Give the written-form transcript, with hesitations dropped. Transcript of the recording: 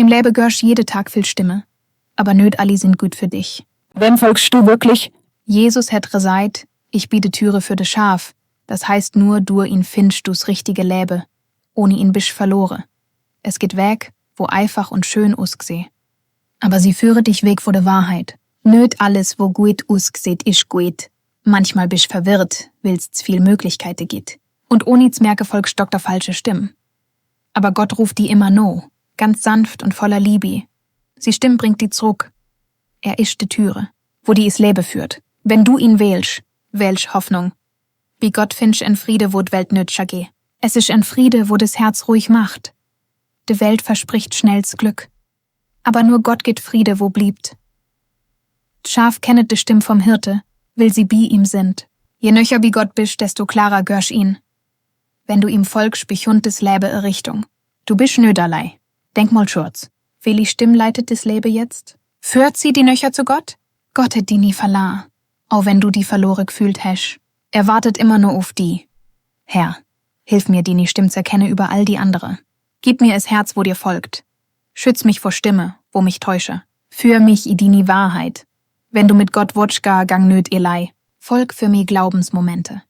Im Leben görsch jede Tag viel Stimme, aber nöt alle sind gut für dich. Wem folgst du wirklich? Jesus hat gesagt, ich biete Türe für de Schaf. Das heißt nur, du ihn findest du's richtige Leben. Ohne ihn bist verloren. Es geht weg, wo einfach und schön usgseh. Aber sie führe dich weg vor der Wahrheit. Nöt alles, wo gut usgseht, ist gut. Manchmal bist verwirrt, weil's viel Möglichkeiten gibt. Und ohne's merke folgst Dr. falsche Stimmen. Aber Gott ruft die immer no, ganz sanft und voller Liebe. Sie Stimme bringt die zurück. Er ist die Türe, wo die is Leben führt. Wenn du ihn wählst, wählst Hoffnung. Wie Gott findest en Friede, wo d' Welt nötscher geh. Es ist en Friede, wo das Herz ruhig macht. De Welt verspricht schnell's Glück. Aber nur Gott geht Friede, wo bliebt. D' Schaf kennet de Stimm vom Hirte, will sie bi ihm sind. Je nöcher bi Gott bist, desto klarer görsch ihn. Wenn du ihm folgst, bichund des Lebe in Richtung. Du bist nöderlei. Denk mal schurz. Welche Stimm leitet des Lebe jetzt? Führt sie die Nöcher zu Gott? Gott hat die nie verlah. Auch wenn du die verloren gefühlt hast. Er wartet immer nur auf die. Herr, hilf mir, die Stimm zu erkennen über all die andere. Gib mir es Herz, wo dir folgt. Schütz mich vor Stimme, wo mich täusche. Führ mich in die Wahrheit. Wenn du mit Gott wotschga, gang nöt Elei. Folg für mi Glaubensmomente.